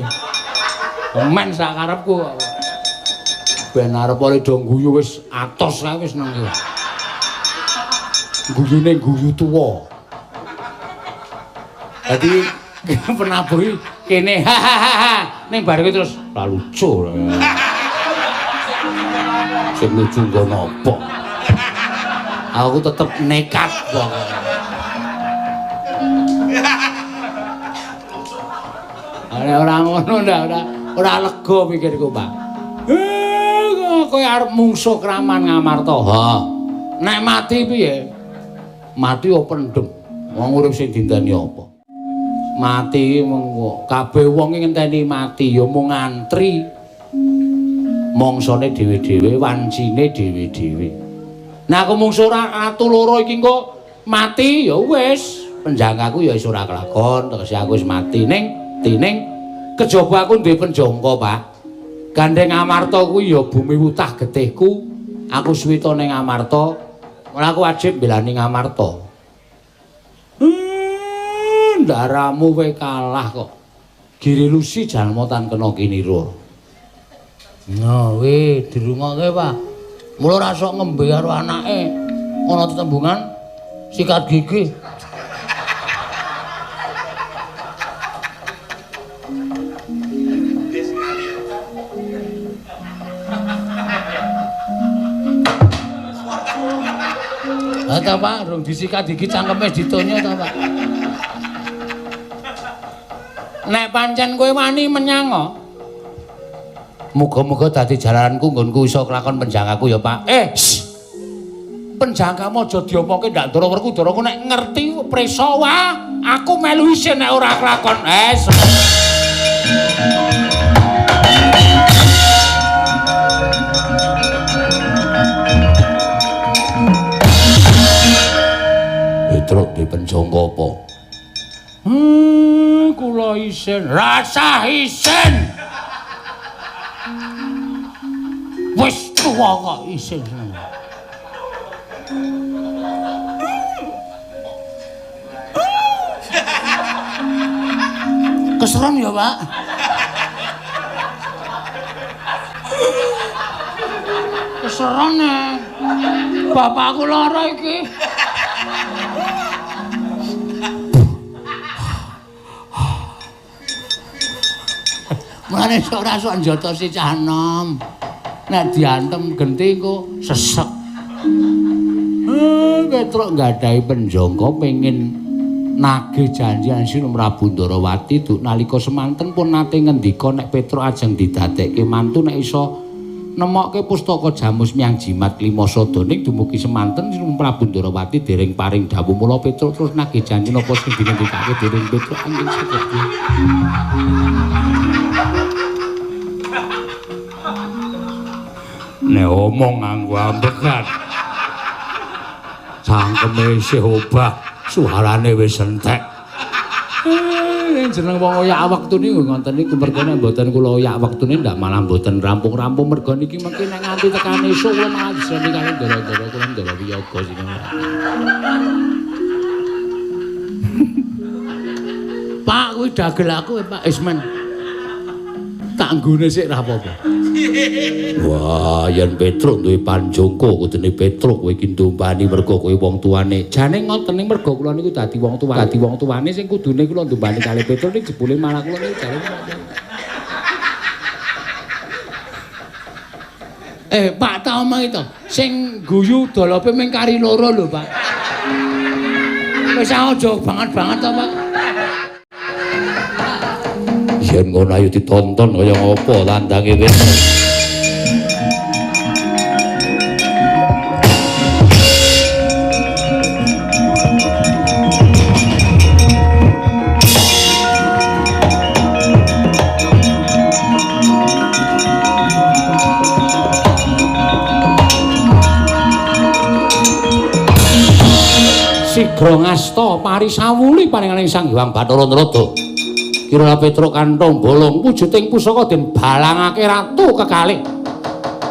Men sak karepku kok. Ben arep ora do guyu wis atos kae wis nang iki. Guyune guyu tuwa. Dadi penabuh kene ha ha ha ning bar kuwi terus ora lucu. Sing lucu nggo napa? Aku tetep nekat pokoke. Ora ngono ndak ora lega pikirku, Pak. Kowe arep mungsuh kraman Ngamarta. Ha. Nek mati piye? Mati yo pendem. Wong urip sing dinteni apa? Mati mung kabeh wong iki ngenteni mati ya mung ngantri. Mongsone dhewe-dhewe, wancine dhewe-dhewe. Nek aku mungsuh ratu loro iki engko mati ya wis, penjangkaku ya wis ora kelakon, tegese aku wis mati ning tining kejaba aku duwe penjangka, Pak. Gandeng Amarta kuwi ya bumi wutah getihku. Aku suwita ning Amarta, mula aku wajib mbelani Ngamarta. Ndaramu kowe kalah kok. Giri Lusi jalma tan kena kinira. Nah, weh dirungokke, Pak. Mula ora sok ngembe karo anake. Ana tetembungan sikat gigi. Lah ta Pak, rung disikat gigi cangkeme ditonyo ta Pak. Nek pancen kowe wani menyang. Muga-muga dadi jalanku nggonku iso kelakon penjangkaku ya Pak. Penjangkamu aja diomongke ndak Ndara Werkudara ku nek ngerti preso wah, aku melu isin nek ora kelakon. Petruk di penjangka apa? Kula isin. Rasah isin. Wis tuwa kok isin. Keseron ya, Pak. Keseron e. Bapakku lara iki. Mulane sok ora sok njotosi cah enom. Nek diantem genti engko sesek. Petruk nggadahi penjangka pengin nagih janji Sinun Prabu Ndarawati duk nalika semanten pun nate ngendika nek Petruk ajeng didadekke mantu nek iso nemokke pustaka Jamus Miang Jimat Lima Sada ning dumugi semanten Sinun Prabu Ndarawati dereng paring dawuh mula Petruk terus nagih janji napa sing dingendikake dening Petruk angin seperti nek omong nganggo ambekan cangkeme isih obah suarane wis entek. Jeneng wong oyak wektu niku ngoten niku mergo nek mboten kula oyak wektune ndak malah mboten rampung-rampung mergo niki mengki nek nganti tekan esuk kula malah diseni kali ndara-ndara kula ndara wiyaga sing. Pak kuwi dagel aku Pak Isman. Tak nggone sik ra apa-apa. Wah, yen Petruk duwe panjangka kudune Petruk kowe iki ndumbani mergo kowe wong tuane. Jane ngoten ning mergo kula niku dadi wong tuwa, dadi wong tuane sing kudune kula ndumbani kali Petruk ning jebule malah kula niku jane. Pak ta omong itu, sing guyu dolope mung kari loro lho, Pak. Wis aja banget-banget to, Pak. Yen ngono ayo ditonton kaya ngopo tandange Petruk. Sigra ngasta parisawuli paringaning Sang Hyang Bathara Narada. Kira Petruk kantong bolong wujuding pusaka den balangake ratu kekalih.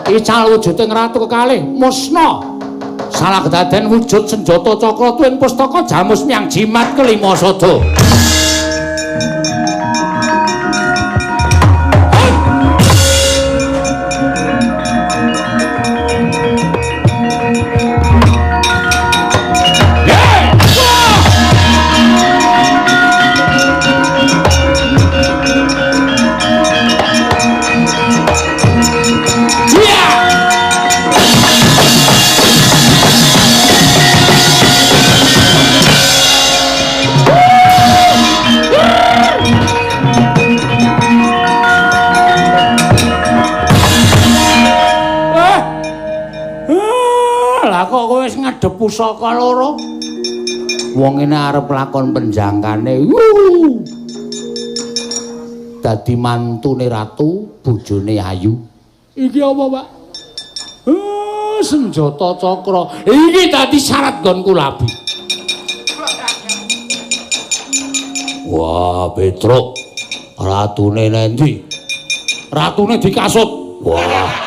Ical wujuding ratu kekalih musna. Salah kedaden wujud senjata cakra tuwin pustaka Jamus Miang Jimat kelima sada. Pusaka loro. Wong ngene arep lakon penjangkane. Dadi mantune ratu, bojone ayu. Iki apa, Pak? Senjata cakra. Iki dadi syarat nggonku labi. Wah, Petruk. Ratune nendi? Ratune dikasut. Wah.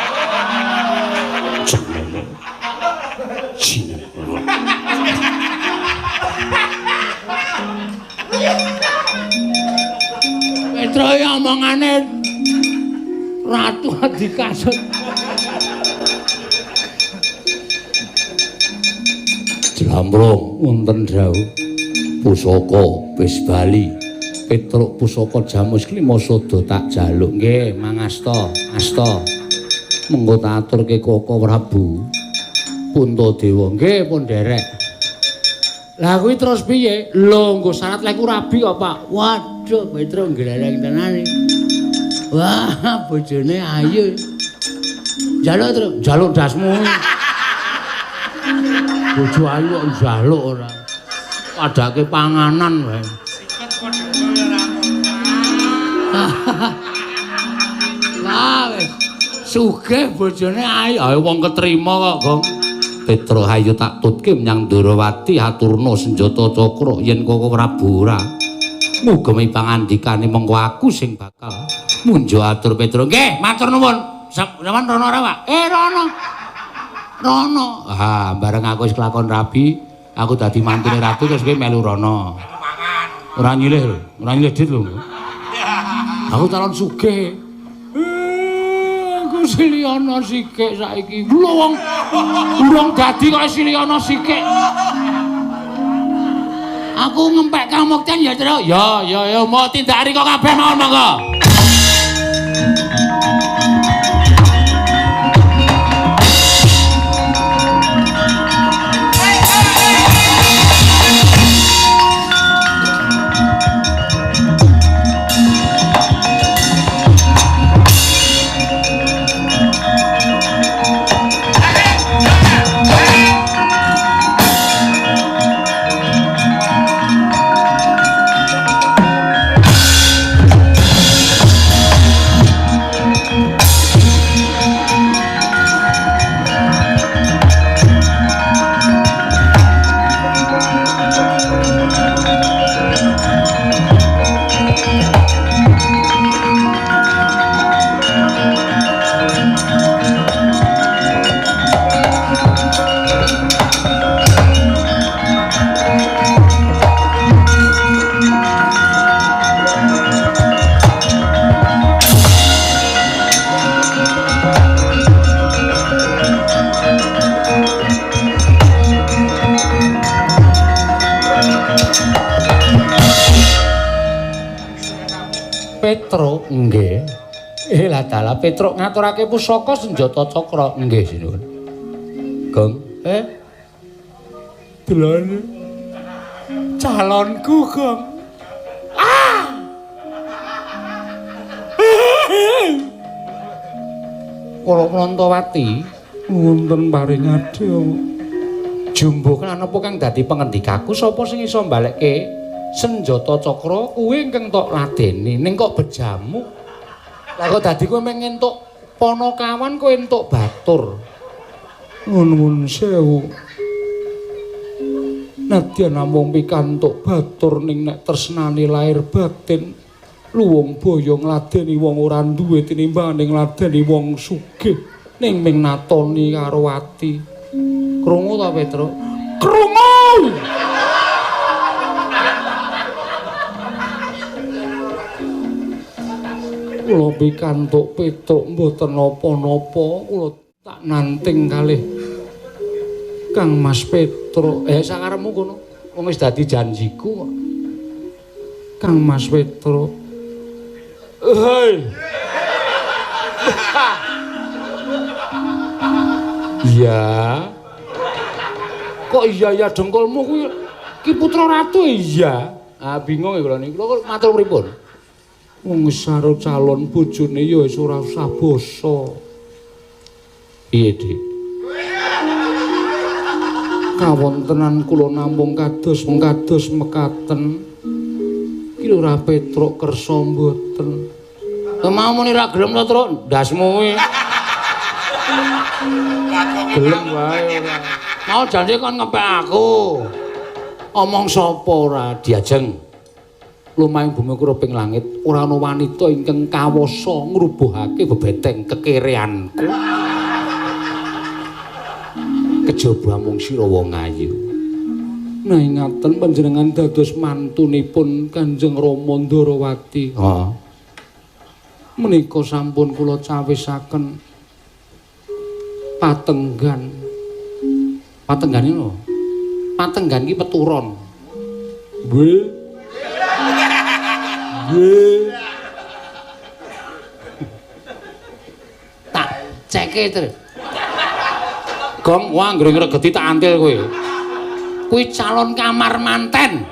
Petruk omongane ratu dikasut. Jlambrong wonten dawuh pusaka wis bali. Petruk pusaka Jamus Klima Sada tak jaluk. Nggih, mangasta, asta. Mengko tak aturke Koko Prabu Puntadewa. Nggih, pun derek. Lah kuwi terus piye? Lho, nggo syarat lek rabi kok, Pak. Waduh, Petruk gleleng tenan iki. Wah, bojone ayu. Njaluk terus, njaluk dasmu. Bojo ayu kok njaluk ora. Padake panganan wae. Sikat padha ora. Lah wis sugih bojone ayu. Ayo wong ketrima kok, Gong. Petruk ayo tak tutke menyang Ndorowati aturna senjata cakra yen Koko Prabu ora mugemi pangandikane mengko aku sing bakal munjo atur Petruk. Nggih, matur nuwun. Sampeyan rono ora, Pak? Rono. Rono. Ah, bareng aku wis kelakon rabi, aku dadi mantune ratu terus kowe melu rono. Ora nyilih lho, ora nyilih dit lho. Aku calon sugih. Aku Siliana sikik saiki. Lho wong urung dadi kok siliana sikik. Aku ngempek kamukten ya, Truk. Ya, ya, ya, mau tindak riko kabeh mawon monggo. Petruk nggih. Lah dalah Petruk ngaturake pusaka senjata cakra. Nggih, sinuwun. Gong, Delane calonku, Gong. Ah! Kala Prantawati wonten paring adya. Jumbuh lan apa kang dadi pangendikaku sapa sing iso mbalekke senjata cakra kuwi ingkang tok ladeni ning kok bejamu. Lah kok dadi kowe mung entuk panakawan kowe entuk batur. Nuwun sewu. Nadyan namung pikantuk batur ning nek tresnane lair batin luwung boyo ngladeni wong ora duwe tinimbang ngladeni wong sugih ning ming natoni karo ati. Krungu ta, Petruk? Krungu. Kula pikantuk Petruk mboten napa-napa, kula tak nanting kalih Kang Mas Petruk. Sakarepmu kono. Wong wis dadi janjiku kok. Kang Mas Petruk. Hei. Iya. Kok iya ya dengkulmu kuwi ki putra ratu iya. Ah bingung ya kula niki. Kula matur pripun? Wong wis karo calon bojone ya wis ora usah basa. Piye, Dik? Kawontenan kula namung kados kados mekaten. Ki ora Petruk kersa mboten. Lah mau muni ra gelem to, Truk? Ndasmu kuwi. Gelem wae ora. Mau janji kon ngepek aku. Omong sapa ora diajeng. Lumahing bumi kuruping langit ora ana wanita ingkang kawasa ngrubuhake bebeteng kekereanku. Kejaba mung sira wong ayu. Nah ingaten panjenengan dados mantunipun Kanjeng Rama Ndarawati. Heeh. Menika sampun kula cawisaken patenggan. Patenggan iki lho. Patenggan iki peturon. Nggih. Nggih. Tak ceke terus. Gong, wah anggere ngregeti tak antil kowe. Kuwi calon kamar manten.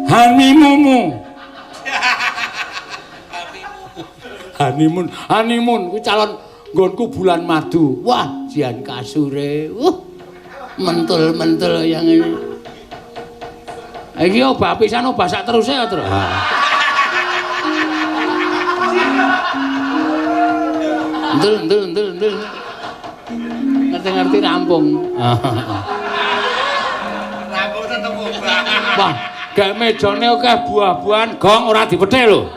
Honeymoonmu. Honeymoon, honeymoon kuwi calon nggonku bulan madu. Wah, jian kasure. Mentul-mentul yang ini. Iki obah pisan obah sak teruse ya, Tru. Entul, entul, entul, entul. Ngerti-ngerti rampung. Rampung tetep obah. Wah, gak mejane akeh buah-buahan, gong ora dipethik lho.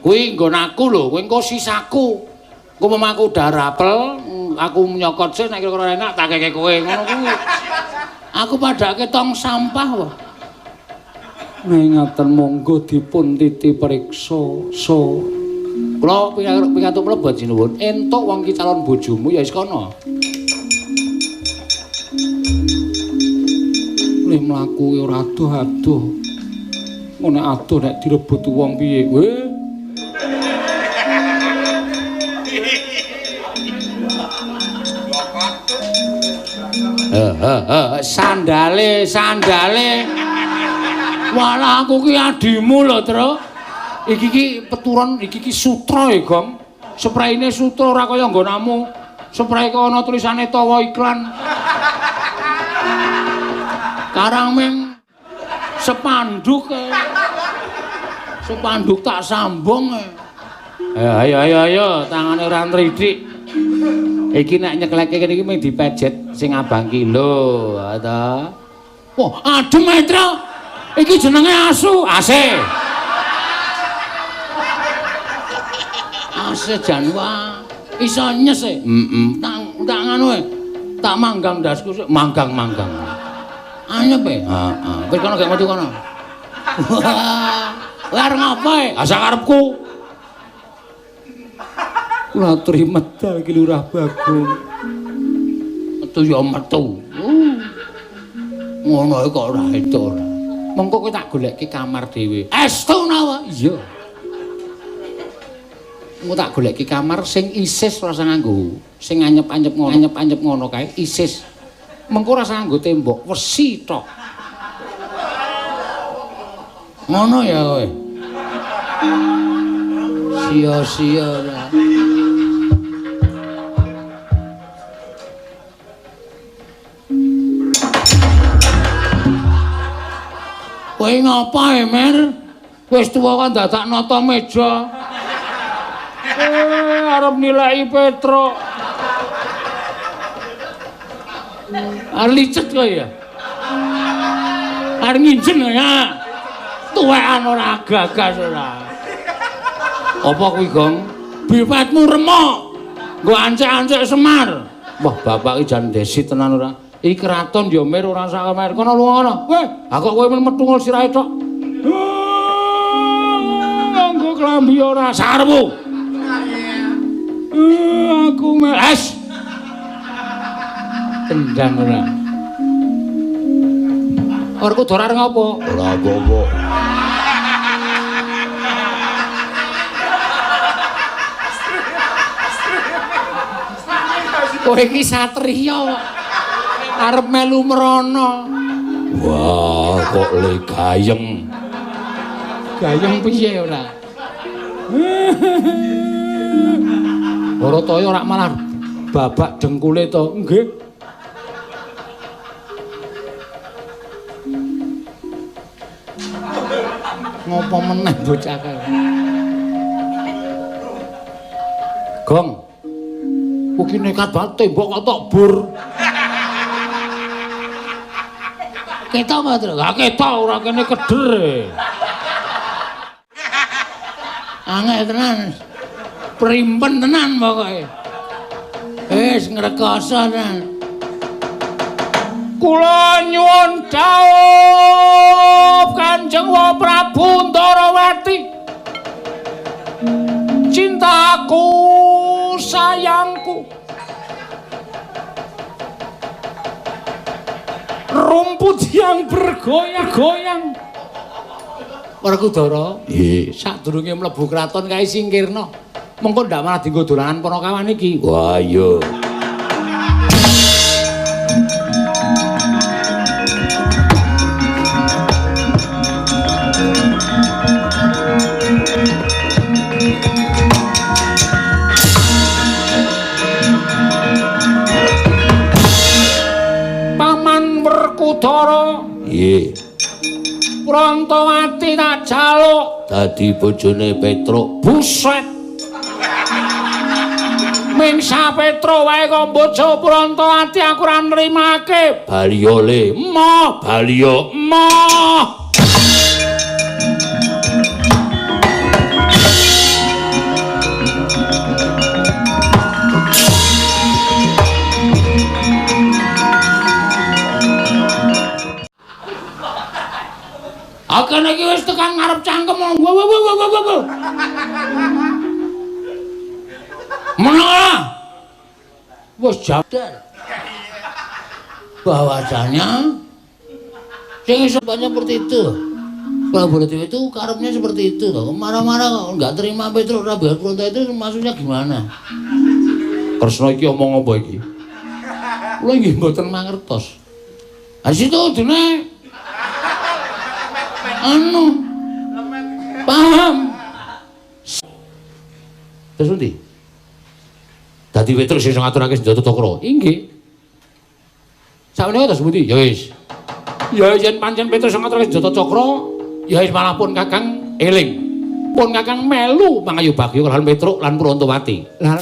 Kuwi nggon aku lho, kuwi engko sisaku. Engko mamaku udah rapel, aku nyokot sih nek kira-kira enak tak keke kowe ngono kuwi. Aku padake tong sampah wae. Nek ngaten monggo dipun titi priksa. So Kula pikantuk mlebet sinuwun, entuk wong ki calon bojomu ya wis kono. Le mlaku ora adoh-adoh. Ngono adoh nek direbut wong piye? Weh. Sandale, sandale. Walah aku ki adimu lho, Tru. Iki ki peturon, iki ki sutra ya, Gong. Spreine sutra ora kaya nggonamu. Sprei kok ana tulisane tawa iklan. Karang ming sepanduk. Sepanduk tak sambung. Ayo ayo ayo ayo, tangane ora nridik. Iki nek nyekleke kene iki mung dipejet sing abang ki lho, ta. Wah, adem ae, Tru. Iki jenenge asu, AC. AC jan wae. Iso nyes e. Heeh. Tak ngono e. Tak manggang ndasku sik, manggang-manggang. Anyep e. Heeh. Wis kono gak metu kono. Wah, arep ngapa e? Ah sakarepku. Kula aturi medal ki Lurah Bagong. Metu ya metu. Ngono kok ora itu ora. Mengko kowe tak golekke kamar dhewe. Estu nawa? Iya. Engko tak golekke kamar sing isis ora usah nganggo, sing anyep-anyep ngono, anyep-anyep ngono kae isis. Mengko ora usah nganggo tembok, wesi tok. Ngono ya kowe. Sia-sia ora. Kowe ngapa, Mer? Wis tuwa kok dadak nata meja. Arep nilai Petruk. Arep licet kowe ya. Arep nginjen ya. Tuwekan ora gagas ora. Apa kuwi, Gong? Bipetmu remuk. Nggo ancek-ancek Semar. Wah, bapak iki jan desi tenan ora. Iki kraton ya Mir ora sak mer. Kono lunga kono. Weh, ha kok kowe metungul sirahe tok. Nganggo klambi ora sarepmu. Aku es. Tendang ora. Werkudara arep ngopo? Ora apa-apa. Kowe iki satriya kok. Arep melu mrono. Wah, kok le gayeng. Gayeng piye ora? Barataya ora malah babak dengkule to. Nggih. Ngopo meneh bocah kae. Gong. Kuwi nekat banget tembok kok tok bur. Ketok apa, Tru? Ha ketok ora kene keder. Angel tenan. Primpen tenan pokoke. Wis ngrekoso tenan. Kula nyuwun dhawuh Kanjeng Prabu Ndarawati. Cintaku, sayangku. Rumput yang bergoyang-goyang. Werkudara, nggih, sadurunge mlebu kraton kae singkirna. Mengko ndak malah dienggo dolanan Panakawan iki. Wah, iya. Paman Werkudara, nggih. Prantawati tak jaluk dadi bojone Petruk. Buset. Mingsa Petruk wae kok bojo Prantawati aku ora nrimake. Baliyo le, emoh, baliyo, emoh. Akene iki wis tekan ngarep cangkem. Wo wo wo wo wo. Meneng. Wis jadar. Bahwasanya sing iso seperti itu. Prabu Baladewa itu karepnya seperti itu toh. Marah-marah kok enggak terima Petruk Rabi Puranta itu maksudnya gimana? Kresna iki omong apa iki? Kula nggih mboten mangertos. Ha situ dene anu paham. Terus pundi? Dadi Petruk sing ngaturake senjata cakra. Inggih. Sakmenika terus pundi? Ya wis. Ya yen pancen Petruk sing ngaturake senjata cakra, ya wis malah pun Kakang eling. Pun Kakang melu mangayu bagya kalawan Petruk lan Purantawati. Lah.